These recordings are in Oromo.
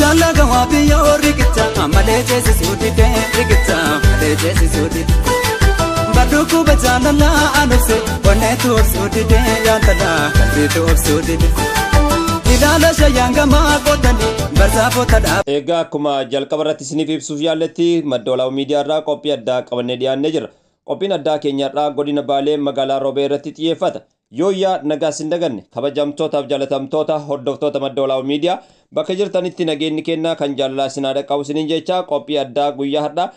Bishaan laga waa biyyoo riqicha malee ceesisuu didee riqicha malee ceesisuu didee. Badduuku jaalalaa anubse onneetu obsuu didee yaantalaa qalbiitu obsuu didee. Ilaala shayyaan gamaa qootanii barsaafota dhaab. Egaa akkuma jalqaba irratti isiniif ibsuuf yaalletti Madda Walaabuu Miidiyaa irraa qophii addaa qabannee dhiyaannee jira. Qophiin addaa keenya irraa godina Baalee magaalaa Roobee irratti xiyyeeffata. Yooyyaa nagaa sin daganne, kabajamtootaaf jaalatamtoota hordoftoota Madda Walaabuu Miidiyaa, bakka jirtanitti nageenyi kennaa kan jaalalaa isin haa dhaqqabu isiniin jecha, qophii addaa guyyaa har'aa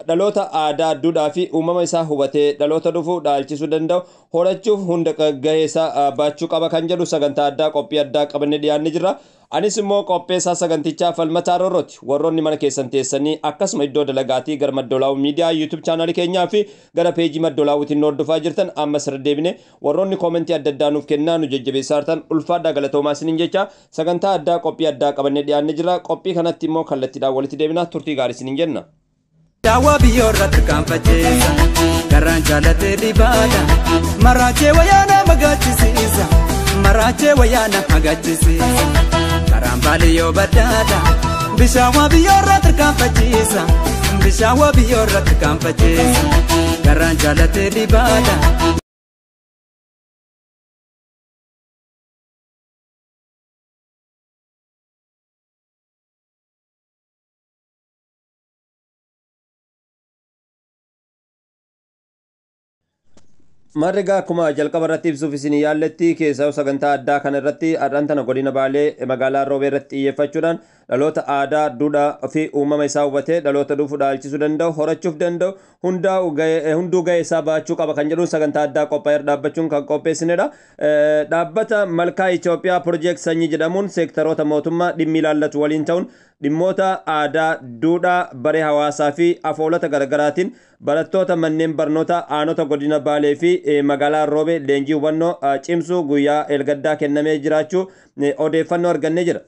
dhaloota aadaa, duudhaa fi uumama isaa hubatee dhaloota dhufu dhaalchisuu danda'u horachuuf hunda gahee isaa baachuu qaba kan jedhu sagantaa addaa qophii addaa qabannee dhiyaannee jirra. Anis immoo qopheessaa sagantichaa Falmataa Roorrooti. Warroonni mana keessan teessanii akkasuma iddoo dalagaatii gara Madda Walaabuu Miidiyaa YouTube chaanaalii keenyaa fi gara peejii Madda Walaawuutiin nu hordofaa jirtan, amma sirra deebine warroonni koomentii adda addaa nuuf kennaa nu jajjabeessaa jirtan, ulfaadhaa galatoomaa isiniin jecha, sagantaa addaa qophii addaa qabannee dhiyaannee jirra. Qophii kanatti immoo kallattiidhaan walitti deebina, turtii gaarii isiniin jenna. Daawwa biyyoorra tarkaanfachiisa. Garaan jaalatee dhibaadha. Maraachee wayyaana magaachisiisa. Maraachee wayyaana magaachisiisa. Karaan baaliyyoo baddaadha. Bishaan waa biyyoorra tarkaanfachiisa. Bishaan waa biyyoorra tarkaanfachiisa. Garaan jaalatee dhibaadha. Marrigaa akkuma jalqaba irratti ibsuuf isin yaalletti, keessaa sagantaa addaa kana irratti har'aan tana godina Baalee magaalaa Roobee irratti xiyyeeffachuudhaan dhaloota aadaa, duudhaa fi uumama isaa hubatee dhaloota dhufu dhaalchisuu danda'u horachuuf danda'u hunduu gahee isaa baachuu qaba kan jedhuun sagantaa addaa qophaa'ee dhaabbachuun kan qopheessinedha. Dhaabbata Malkaa Itoophiyaa Piroojeekt Sanyii jedhamuun seektaroota mootummaa dhimmi ilaallatu waliin ta'uun dhimmoota aadaa, duudhaa, baree hawaasaa fi afoolota garaagaraatiin barattoota manneen barnoota aanota godina Baalee fi magaalaa Roobee leenjii hubannoo cimsuu guyyaa elgaddaa kennamee jiraachuu odeeffannoo argannee jira.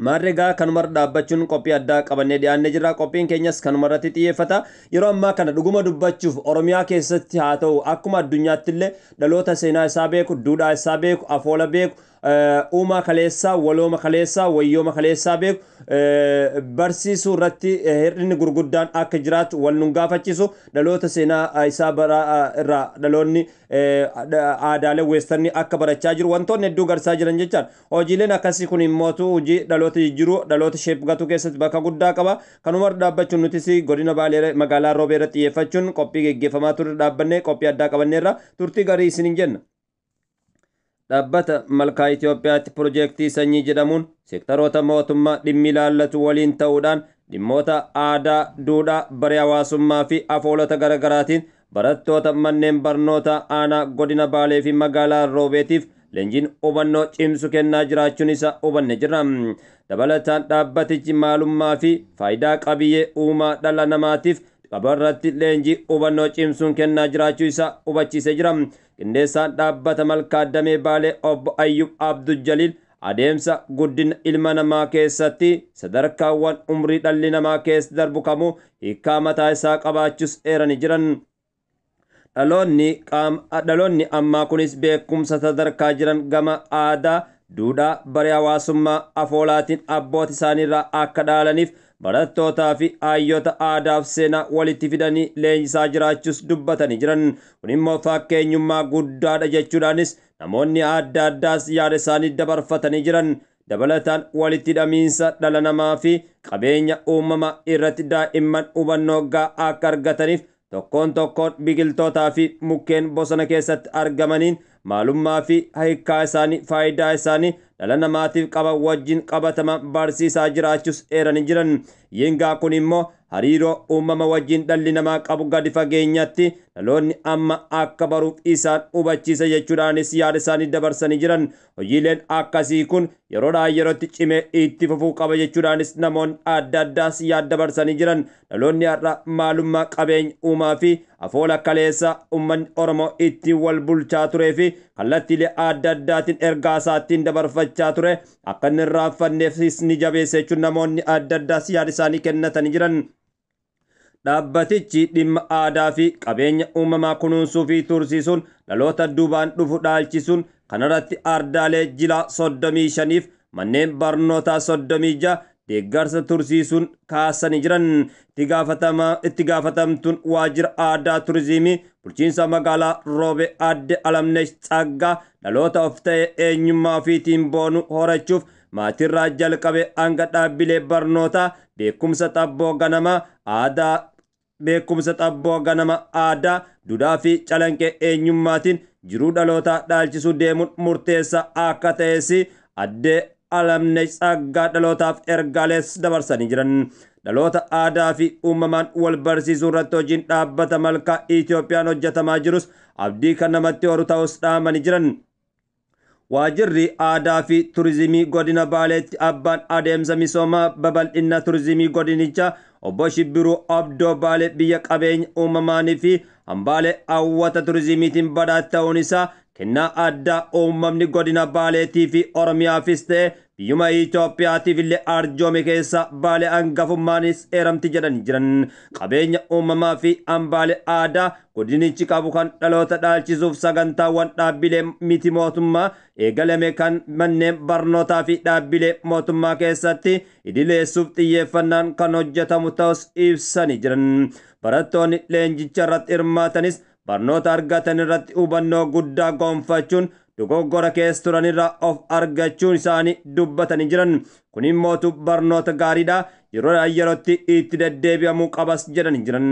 Maarreegaa kanumarra dhaabbachuun qophii addaa qabannee dhiyaannee jira. Qophiin keenyas kanumarratti xiyyeeffata. Yeroo ammaa kana dhuguma dubbachuuf Oromiyaa keessatti haa ta'u akkuma addunyaatti illee dhaloota seenaa isaa beeku, duudhaa isaa beeku, afoola beeku, uumaa kaleessaa, walooma kaleessaa, wayyooma kaleessaa beeku barsiisuu irratti hir'inni gurguddaan akka jiraatu wal nun gaafachiisu. Dhaloota seenaa isaa bara irraa dhaloonni aadaalee weestarnii akka barachaa jiru wantoonni hedduu garsaa jiran jechaan, hojiileen akkasii kun immootu hojii dhaloota jijjiiruu, dhaloota sheepgatuu keessatti bakka guddaa qaba. Kanuma dhaabbachuun nutis godina Baalee magaalaa Roobee irratti xiyyeeffachuun qophii geggeeffamaa turre dhaabbannee qophii addaa qabanneerra, turtii gaarii isiniin jenna. Dhaabbata Malkaa Itoophiyaatti piroojeektii Sanyii jedhamuun seektaroota mootummaa dhimmi ilaallatu waliin ta'uudhaan dhimmoota aadaa, duudhaa, baree hawaasummaa fi afoolota garaagaraatiin barattoota manneen barnoota aanaa godina Baalee fi magaalaa Roobeetiif leenjiin hubannoo cimsu kennaa jiraachuun isaa hubanne jirra. Dabalataan dhaabbatichi maalummaa fi faayidaa qabiyyee uumaa dhala namaatiif qabarratti leenjii hubannoo cimsuun kennaa jiraachuu isaa hubachiisee jira. Qindeessaan dhaabbata Malkaa Damee Baalee obbo Ayyub Abdul Jaliil adeemsa guddina ilma namaa keessatti sadarkaawwan umrii dhalli namaa keessa darbu kamuu hiikkaa mataa isaa qabaachuus eeranii jiran. Dhaloonni ammaa kunis beekumsa sadarkaa jiran gama aadaa, duudhaa, baree hawaasummaa, afoolaatiin abboota isaaniirraa akka dhaalaniif barattootaa fi hayyoota aadaaf seenaa walitti fidanii leenjisaa jiraachuus dubbatanii jiran. Kun immoo fakkeenyummaa guddaadha jechuudhaanis namoonni adda addaas yaada isaanii dabarfatanii jiran. Dabalataan walitti hidhamiinsa dhala namaa fi qabeenya uumamaa irratti daa'imman hubannoo gahaa akka argataniif tokkoon tokkoon biqiltootaa fi mukkeen bosona keessatti argamaniin maalummaa fi hiikkaa isaanii, faayidaa isaanii dhala namaatiif qaban wajjin qabatama barsiisaa jiraachuus eeranii jiran. Yingaa kun immoo hariiroo uumama wajjin dhalli namaa qabu gadi fageenyatti dhaloonni amma akka baruuf isaan hubachiisa jechuudhaanis yaada isaanii dabarsanii jiran. Hojiileen akkasii kun yeroodhaa yerootti cimee itti fufuu qaba jechuudhaanis namoonni adda addaas yaada dabarsanii jiran. Dhaloonni har'a maalummaa qabeenya uumaa fi afoola kaleessa uummanni Oromoo ittiin wal bulchaa turee fi kallattiilee adda addaatiin ergaa isaattiin dabarfachaa ture akka inni irraanfanneefis ni jabeessa jechuun namoonni adda addaas yaada isaanii kennatanii jiran. Dhaabbatichi dhimma aadaa fi qabeenya uumamaa kunuunsuu fi tursiisuun dhaloota duubaan dhufu dhaalchisuun kanarratti ardaalee jilaa 35f manneen barnootaa 36 deeggarsa tursiisuun kaasanii jiran. Itti gaafatamtuun waajjira aadaa turizimii bulchiinsa magaalaa Roobe Aadde Alamnesh Tsaggaa dhaloota of ta'e eenyummaa ofiitiin boonu horachuuf maatirraa jalqabe hanga dhaabbilee barnootaa beekumsa xabboo ganama aadaa beekumsa xabboo ganama aadaa duudhaa fi calanqee eenyummaatiin jiruu dhalootaa dhaalchisuu deemuun murteessaa akka ta'es Aadde Alamnesh Tsaggaa dhalootaaf ergaalees dabarsanii jiran. Dhaloota aadaa fi uumamaan wal barsiisuu irratti hojiin dhaabbata Malkaa Itoophiyaan hojjetamaa jirus abdii kan namatti horu ta'us dhaamanii jiran. Waajjirri aadaa fi turizimii godina Baaleetti abbaan adeemsa misoomaa babal'ina turizimii godinichaa obbo Shibbiruu Abdoo Baalee biyya qabeenya uumamaanii fi hambaalee hawwata turizimiitiin badhaate ta'uun isaa kennaa addaa uumamni godina Baaleetii fi Oromiyaafis ta'e biyyuma Itoophiyaatiif illee arjoome keessa Baalee hangafummaanis eeramti jedhanii jiran. Qabeenya uumamaa fi hambaalee aadaa godinichi qabu kan dhaloota dhaalchisuuf sagantaawwan dhaabbilee miti mootummaa eegalame kan manneen barnootaa fi dhaabbilee mootummaa keessatti idileessuuf xiyyeeffannaan kan hojjetamu ta'us ibsanii jiran. Barattoonni leenjicha irratti hirmaatanis barnoota argatan irratti hubannoo guddaa gonfachuun dogoggora keessa turanirraa of argachuun isaanii dubbatanii jiran. Kun immootu barnoota gaariidha, yeroo yerootti itti deddeebi'amuu qabas jedhanii jiran.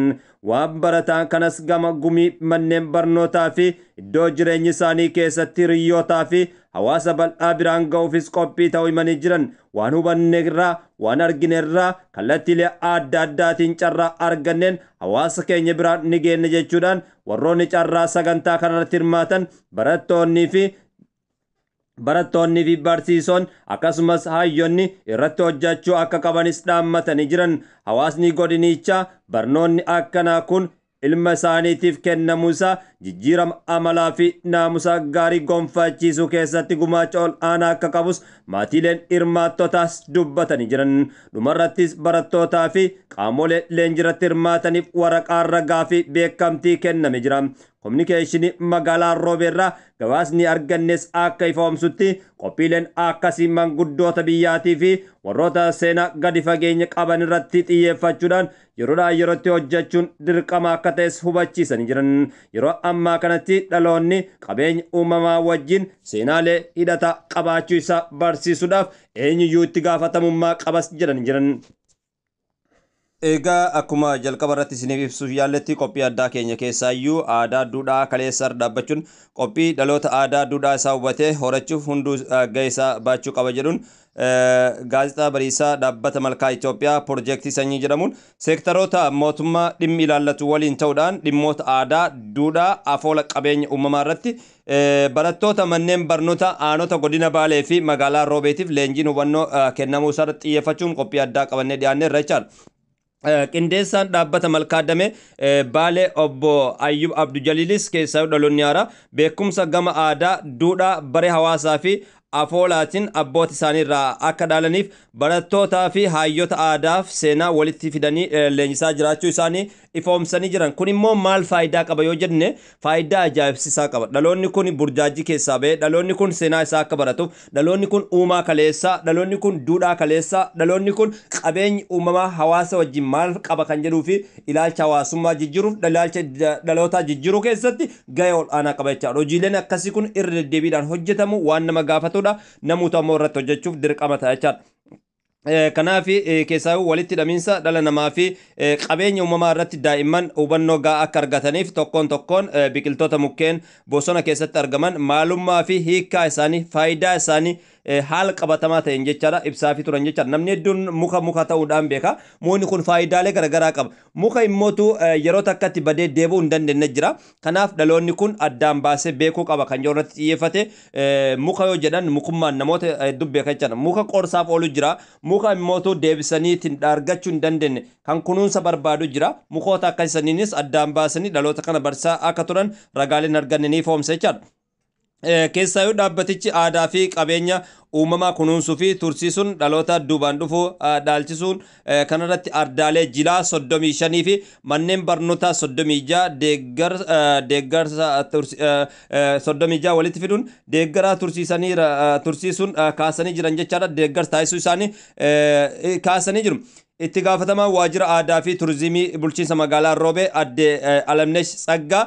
Waan barataan kanas gama gumii manneen barnootaa fi iddoo jireenya isaanii keessatti hiriyyootaa fi hawaasa bal'aa biraan ga'uufis qophii ta'uu himanii jiran. Waan hubanne irraa, waan argine irraa kallattiilee adda addaatiin carraa arganneen hawaasa keenya biraan ni geenna jechuudhaan warroonni carraa sagantaa kanarratti hirmaatan barattoonni fi barsiisonni akkasumas hayyoonni irratti hojjechuu akka qabanis dhaammatanii jiran. Hawaasni godinichaa barnoonni akkanaa kun ilma isaaniitiif kennamuusaa jijjiirama amalaa fi naamusa gaarii gonfachiisuu keessatti gumaacha ol aanaa akka qabus maatiileen hirmaattotaas dubbatanii jiran. Dhumarrattis barattootaa fi qaamolee leenjiirratti hirmaataniif waraqaa ragaa fi beekamtii kenname jira. Kominikeeshinii magaalaa Roobeerraa gabaasni argannes akka ifoomsutti qophiileen akkasii manguddoota biyyaatii fi warroota seenaa gadi fageenya qaban irratti xiyyeeffachuudhaan yeroodhaa yerootti hojjechuun dirqama akka ta'es hubachiisanii jiran. Yeroo ammaa kanatti dhaloonni qabeenya uumamaa wajjin seenaalee hidhata qabaachuu isaa barsiisuudhaaf eenyuyyuu itti gaafatamummaa qabas jedhanii jiran. Egaa akkuma jalqaba irratti isiniif ibsuuf yaalletti qophii addaa keenya keessaayyuu aadaa duudhaa kaleessa irra dhaabbachuun qophii dhaloota aadaa duudhaa isaa hubatee horachuuf hunduu gahee isaa baachuu qaba jedhuun gaazexaa Bariisaa dhaabbata Malkaa Itoophiyaa piroojeektii sanyii jedhamuun seektaroota mootummaa dhimmi ilaallatu waliin ta'uudhaan dhimmoota aadaa duudhaa afoola qabeenya uumamaa irratti barattoota manneen barnoota aanota godina Baalee fi magaalaa Roobeetiif leenjiin hubannoo kennamuu isaa xiyyeeffachuun qophii addaa qabannee dhiyaanneerra jechaadha. Qindeessaan dhaabbata Malkaa Damee Baalee obbo Ayyub Abdujaliilis keessaa dhaloonni haaraa beekumsa gama aadaa duudhaa bare hawaasaa fi afoolaatiin abboota isaaniirraa akka dhaalaniif barattootaa fi hayyoota aadaaf seenaa walitti fidanii leenjisaa jiraachuu isaanii ifoomsanii jiran. Kun immoo maal faayidaa qaba yoo jenne faayidaa ajaa'ibsiisaa qaba. Dhaloonni kun burjaajii keessaa ba'ee dhaloonni kun seenaa isaa akka baratuuf, dhaloonni kun uumaa kaleessaa, dhaloonni kun duudhaa kaleessaa, dhaloonni kun qabeenyi uumamaa hawaasa wajjin maal qaba kan jedhuu fi ilaalcha hawaasummaa jijjiiruuf ilaalcha dhalootaa jijjiiruu keessatti gahee ol aanaa qaba jechaadha. Hojiileen akkasii kun irra deddeebiidhaan hojjetamu waan nama gaafatudha. Namoota ammoo irratti hojjechuuf dirqama ta'a jechaadha. Kanaaf keessaa walitti hidhamiinsa dhala namaa fi qabeenya uumamaa irratti daa'imman hubannoo gahaa akka argataniif tokkoon tokkoon biqiltoota mukkeen bosona keessatti argaman maalummaa fi hiikkaa isaanii faayidaa isaanii haala qabatamaa ta'een jechaadha ibsaafii turan jechaadha. Namni hedduun muka muka ta'uudhaan beeka. Mukni kun faayidaalee garaagaraa qaba. Muka immootu yeroo takkatti badee deebi'uu hin dandeenye jira. Kanaaf dhaloonni kun addaan baasee beekuu qaba kan jiru irratti xiyyeeffate. Muka yoo jedhan mukummaan namoota hedduu beeka jechaadha. Muka qorsaaf oolu jira. Muka immootu deebisanii ittiin argachuu hin dandeenye kan kunuunsa barbaadu jira. Mukoota akkasaniinis addaan baasanii dhaloota kana barsiisaa akka turan ragaaleen arganne ni ifoomsa jechaadha. Keessaayyuu dhaabbatichi aadaa fi qabeenya uumamaa kunuunsuu fi tursiisuun dhaloota duubaan dhufu dhaalchisuun kanarratti ardaalee jilaa 35 fi manneen barnootaa 36 deeggarsa 36 walitti fiduun deeggaraa tursiisanii tursiisuun kaasanii jiran jechaadha. Deeggarsa taasisuu isaanii kaasanii jiru. Itti gaafatamaa waajjira aadaa fi turizimii bulchiinsa magaalaa Roobee adde Alamnesh Tsaggaa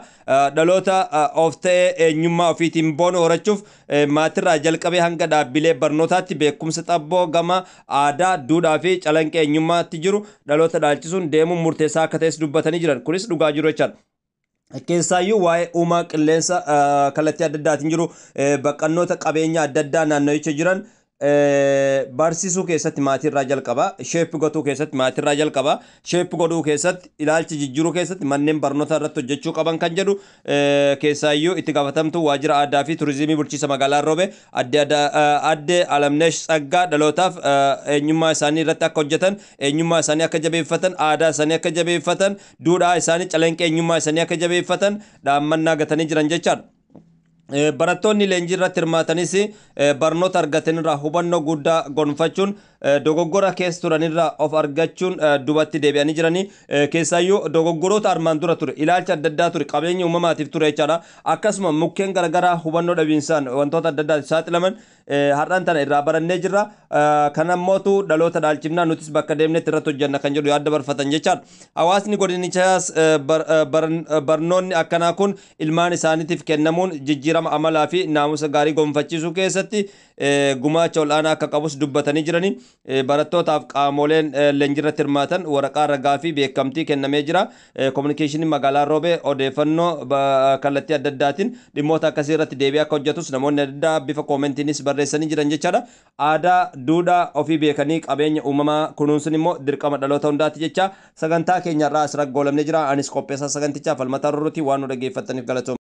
dhaloota of ta'ee eenyummaa ofiitiin boonu horachuuf maatirraa jalqabee hanga dhaabbilee barnootaatti beekumsa xabboo gama aadaa, duudhaa fi calanqee eenyummaatti jiru dhaloota dhaalchisuun deemuun murteessaa akka ta'es dubbatanii jiran. Kunis dhugaa jiru jechaadha. Keessaayyuu waa'ee uumaa qilleensa kallattii adda addaatiin jiru, baqannoota qabeenya adda addaa naannoicha jiran barsiisuu keessatti maatirraa jalqaba. Shape godhuu keessatti maatirraa jalqaba. Shape godhuu keessatti, ilaalcha jijjiiruu keessatti manneen barnoota irratti hojjechuu qaban kan jedhu keessaayyuu itti gaafatamtuu waajjira aadaa fi turizimii bulchiinsa magaalaa Roobee adde Alamnesh Tsaggaa dhalootaaf eenyummaa isaanii irratti akka hojjetan, eenyummaa isaanii akka jabeeffatan, aadaa isaanii akka jabeeffatan, duudhaa isaanii, calanqee eenyummaa isaanii akka jabeeffatan dhaammannaa gatanii jiran jechaadha. Barattoonni leenjii irratti hirmaatanis barnoota argatanirraa hubannoo guddaa gonfachuun dogoggora keessa turanirraa of argachuun duubatti deebi'anii jiranii. Keessaayyuu dogoggoroota armaan dura ture, ilaalcha adda addaa ture, qabeenya uumamaatiif ture jechaadha. Akkasuma mukkeen garaagaraa hubannoo dhabiinsaan wantoota adda addaatiif saaxilaman har'aan tana irraa barannee jirra. Kanammootu dhaloota dhaalchifnaa, nutis bakka deemnetti irratti hojjenna kan jedhu yaadda barfatan jechaadha. Hawaasni godinichaas barnoonni akkanaa kun ilmaan isaaniitiif kennamuun jijjiirama amalaa fi naamusa gaarii gonfachiisuu keessatti gumaacha ol'aanaa akka qabus dubbatanii jiranii. Barattootaaf qaamoleen leenjii irratti hirmaatan waraqaa ragaa fi beekamtii kennamee jira. Kominikeeshiniin magaalaa Roobee odeeffannoo kallattii adda addaatiin dhimmoota akkasii irratti deebii akka hojjetus namoonni adda addaa bifa koomentiinis barreessanii jiran jechaadha. Aadaa, duudhaa ofii beekanii qabeenya uumamaa kunuunsuun immoo dirqama dhaloota hundaati jecha sagantaa keenya irraa as raggoolamnee jira. Anis qopheessaa sagantichaa Falmataa Rorrooti. Waan nu dhaggeeffattaniif galatooma.